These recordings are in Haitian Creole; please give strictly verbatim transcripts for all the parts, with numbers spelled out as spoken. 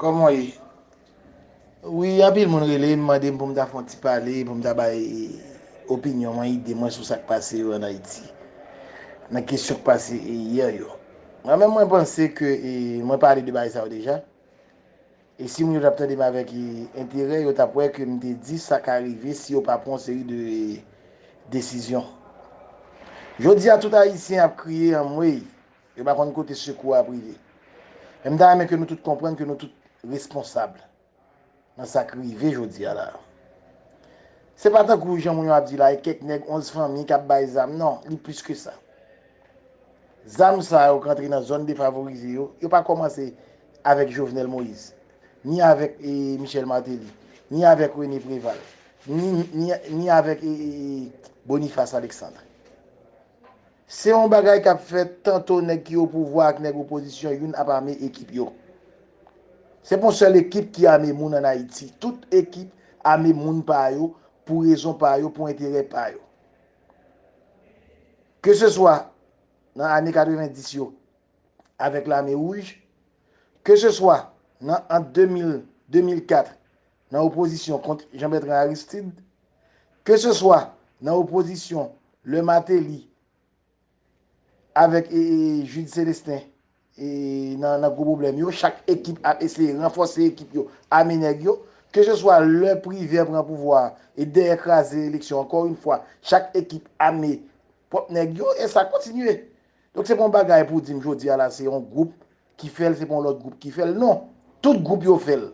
Kòman w ye? Wi, anpil moun rele m, mande m pou m ta fè yon ti pale, pou m ta bay opinyon mwen, ide mwen sou sa k pase yo ann Ayiti. Nan kesyon k pase yè yo. Mwen menm, mwen panse ke, e, mwen pale de bagay sa yo deja. E si moun yo t ap tande m avèk, e, enterè, yo t ap wè ke m te di sa ka rive si yo pa pran yon seri de, e, desizyon. Jodi a, tout Ayisyen ap kriye anmwey. Yo pa konn kote sekou a ap rive. Men m ta renmen ke nou tout konprann ke nou tout responsab nan sa k rive jodi a la. Se pa tankou jan moun yo ap di la, e kèk nèg onz fanmi k ap bay zam. Non, li plis ke sa. Zam sa yo k rantre nan zòn defavorize yo, yo pa kòmanse avèk Jovenel Moïse, ni avèk, e, Michel Martelly, ni avèk René Préval, ni, ni, ni avèk, e, e, e, Boniface Alexandre. Se yon bagay k ap fèt tanto nèg ki opouvwa ak nèg opozisyon youn ap ame ekip yo. Se pa yon sèl ekip ki ame moun ann Ayiti. Tout ekip ame moun pa yo pou rezon pa yo, pou enterè pa yo. Ke se swa nan ane katrevenndis yo avèk Lame Wouj, ke se swa nan ant de mil, de mil kat, nan opozisyon kont Jean Bertrand Aristide, ke se swa nan opozisyon lè Martelly avèk, e, e, Jude Célestin, e, nan, nan gwo pwoblèm yo, chak ekip ap eseye ranfòse ekip yo, ame nèg yo, ke se swa lè Privert pran pouvwa a, e dèyè kraze eleksyon, ankò yon fwa, chak ekip ame pwòp nèg yo, e sa kontinye. Donk, se pa yon bagay pou di m jodi a la, se yon gwoup ki fè l, se pa yon lòt gwoup ki fè l. Non, tout gwoup yo fè l,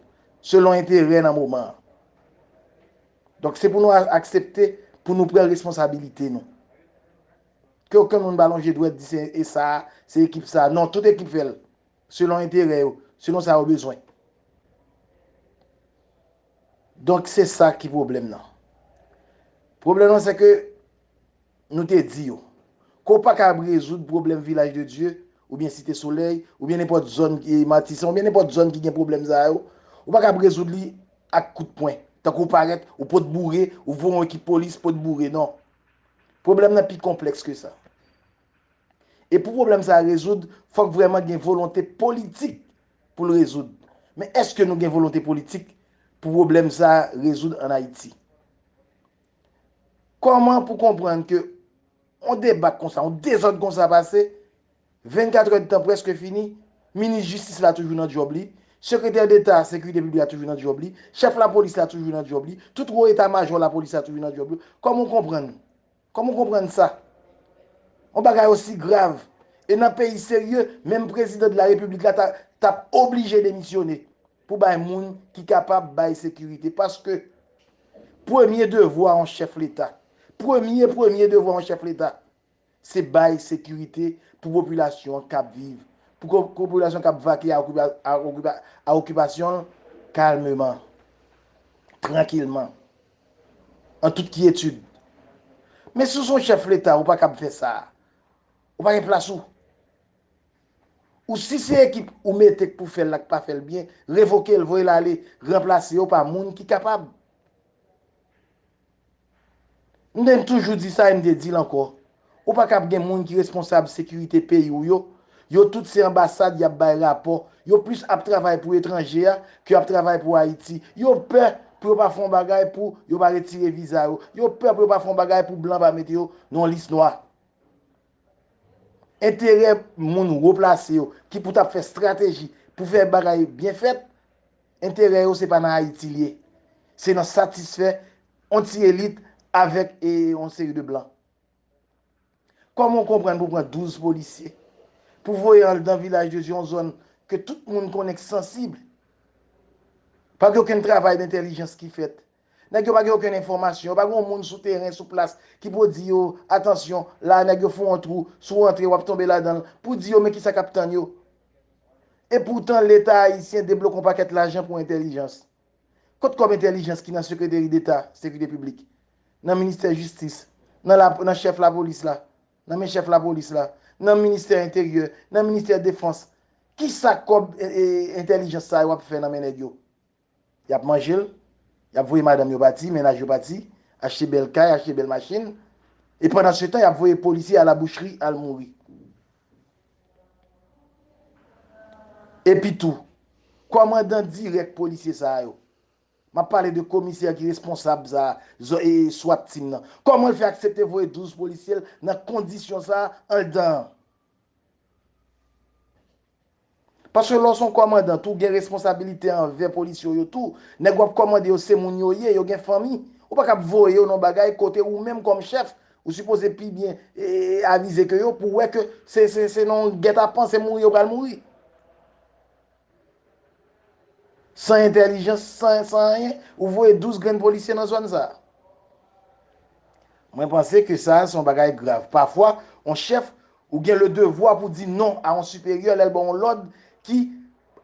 selon enterè nan moman an. Donk, se pou nou a-, aksepte, pou nou pran responsabilite nou. Ke okenn moun pa lonje dwèt di se e sa, se ekip sa. Non, tout ekip fè l, selon enterè yo, selon sa yo bezwen. Donk, se sa ki pwoblèm nan. Pwoblèm nan, se ke nou te di yo ke w pa kab rezoud pwoblèm Vilaj de Dye, oubyen Site Solèy, oubyen nenpòt zòn ki Matisan, oubyen nenpòt zòn ki gen pwoblèm sa yo, ou pa kab rezoud li ak kout pwen. Tankou w parèt, ou pot boure, ou voye yon ekip polis pot boure, non. Pwoblèm nan pi konplèks ke sa. E pou pwoblèm sa a rezoud, fòk vrèman gen volonte politik pou l rezoud. Men èske nou gen volonte politik pou pwoblèm sa a rezoud ann Ayiti? Kòman pou konprann ke yon debak konsa, yon dezòd konsa pase, vennkat èdtan prèske fini, minis jistis la toujou nan djòb li, sekretè deta sekirite piblik la toujou nan djòb li, chèf lapolis la toujou nan djòb li, tout wo eta majò lapolis la toujou nan djòb yo. Kòman w konprann? Kòman w konprann sa? Yon bagay osi grav. E nan peyi serye, menm prezidan de la repiblik la ta, t ap oblije demisyone pou bay moun ki kapab bay sekirite. Paske premye devwa yon chèf leta, premye, premye devwa yon chèf leta, se bay sekirite pou popilasyon an k ap viv, pou ko-, popilasyon k ap vake a okipa-, a okipa-, a okipasyon l kalmeman, trankilman, an tout kyetid. Men si w se yon chèf leta, ou pa kab fè sa. Ou pa gen plas ou. Ou si se ekip ou mete k pou fè l la k pa fè l byen, revoke l, voye l ale, ranplase yo pa moun ki kapab. M te toujou di sa e m te di l ankò. Ou pa kab gen moun ki responsab sekirite peyi w yo. Yo tout se anbasad y ap bay rapò. Yo plis ap travay pou etranje a ke y ap travay pou Ayiti. Yo pè pou yo pa fè yon bagay pou yo pa retire viza yo. Yo pè pou yo pa fè yon bagay pou blan pa mete yo nan yon lis nwa. Enterè moun wo plase yo ki pou t ap fè estrateji pou fè bagay byen fèt, enterè yo se pa nan Ayiti l ye. Se nan satisfè yon ti elit avèk, e, yon seri de blan. Kòman w konprann pou pran douz polisye, pou voye anndan Vilaj de Dye, yon zòn ke tout moun konnen k sansib? Pa gen okenn travay dentèlijans ki fèt. Nèg yo pa gen okenn enfòmasyon, pa gen yon moun sou teren, sou plas, ki pou di yo, atansyon, la nèg yo fè yon twou, si w rantre, w ap tonbe ladan l, pou di yo, men kisa k ap tann yo. Epoutan, Leta ayisyen debloke yon pakèt lajan pou entèlijans. Kot kòb entèlijans ki nan Sekreteri Deta Sekirite Piblik, nan Ministè Jistis, nan la, nan chèf lapolis la, nan men chèf lapolis la, nan Ministè Enteryè, nan Ministè Defans? Kisa kòb, e, e, entèlijans sa yo ap fè nan men nèg yo? Y ap manje l, y ap voye madanm yo pati, mennaj yo pati, achte bèl kay, achte bèl machin. E pandansetan, y ap voye polisye a la boucherie al mouri. Epi tou, Kòmandan dirèk polisye sa yo. M ap pale de komisè ki responsab sa, zo- e, e, swat team nan. Kòman l fè aksepte voye douz polisye l nan kondisyon sa anndan an? Paske lè w se yon kòmandan tou, ou gen responsabilite anvè polisye w yo tou. Nèg w ap kòmande yo se moun yo ye, yo gen fanmi. Ou pa kab voye yo nan bagay kote ou menm kòm chèf, ou sipoze pi byen e, avize ke yo pou wè ke se, se, se nan yon gètapan, se mouri yo pral mouri. San entèlijans, san, san anyen, ou voye douz grenn polisye nan zòn sa. Mwen panse ke sa se yon bagay grav. Pafwa, yon chèf, ou gen le devwa pou di non a yon siperyè lè l ba w yon lòd ki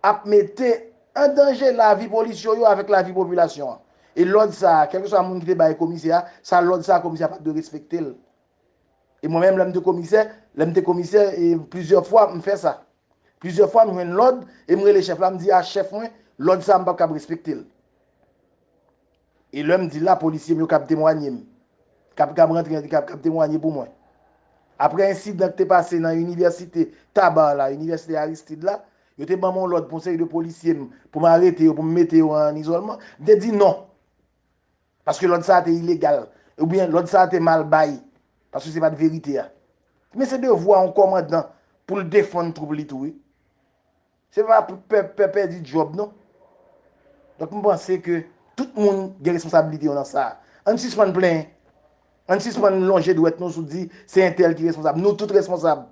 ap mete an danje lavi polisye yo avèk lavi popilasyon an. E lòd sa, kèlkeswa moun ki te bay komisè a, sa lòd sa, komisè a pa t dwe respekte l. E mwen menm, lè m te komisè, lè m te komisè, e plizyè fwa, m fè sa. Plizyè fwa, m jwenn lòd, e m rele chèf la, m di, a chèf mwen, lòd sa, m p ap kab respekte l. E lè m di l la, polisye m yo kab temwanye m. Kab, kab rantre, kab, kab temwanye pou mwen. Apre ensidan ki te pase nan inivèsite Taba la, inivèsite Aristide la, yo te ban m yon lòd pou yon seri de polisye m, pou m arete yo, pou m mete yo an izòlman. M te di non. Paske lòd sa a te ilegal. Oubyen lòd sa a te mal bay. Paske se pa t verite a. Men se devwa yon kòmandan pou l defann twoup li tou, wi. Se pa pou pè, pè pèdi djòb, non. Donk, m panse ke tout moun gen responsabilite yo nan sa. Ann sispann plenyen. Ann sispann lonje dwèt nou sou di se entèl ki responsab. Nou tout responsab.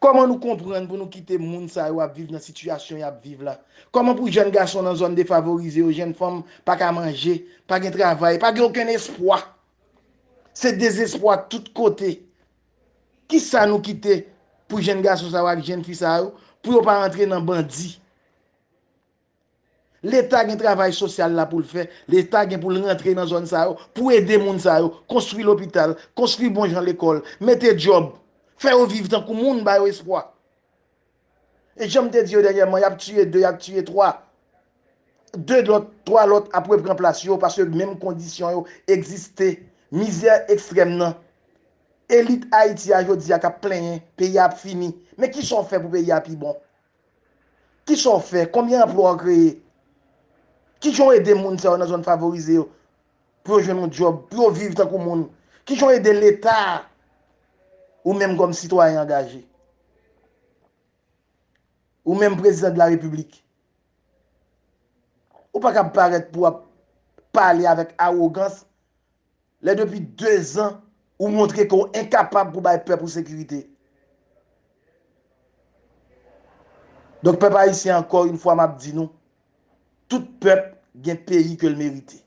Kòman nou konprann pou nou kite moun sa yo ap viv nan sitiyasyon y ap viv la? Kòman pou jèn gason nan zòn defavorize yo, jèn fanm pa ka manje, pa gen travay, pa gen okenn espwa? Se dezespwa tout kote. Kisa nou kite pou jèn gason sa yo ak jèn fi sa yo, pou yo pa rantre nan bandi? Leta gen travay sosyal la pou l fè. Leta gen pou l rantre nan zòn sa yo, pou ede moun sa yo, konstwi lopital, konstwi bon jan lekòl, mete djòb, fè yo viv tankou moun, ba yo espwa. E jan m te di yo dènyèman, y ap tiye de, y ap tiye twa. De lòt, twa lòt ap repran plas yo, paske menm kondisyon yo egziste. Mizè ekstrèm nan. Elit Ayiti a jodi a k ap plenyen, peyi a ap fini. Men kisa w fè pou peyi a pi bon? Kisa w fè? Konbyen anplwa w kreye? Kijan w ede moun sa yo nan zòn favorize yo? Pou yo jwenn yon djòb, pou yo viv tankou moun? Kijan w ede Leta a? Ou menm kòm sitwayen angaje? Ou menm prezidan de la repiblik? Ou pa kab parèt pou w ap pale avèk awogans lè depi de zan ou montre ke w enkapab pou bay pèp ou sekirite. Donk, pèp ayisyen, ankò yon fwa, m ap di nou, tout pèp gen peyi ke l merite.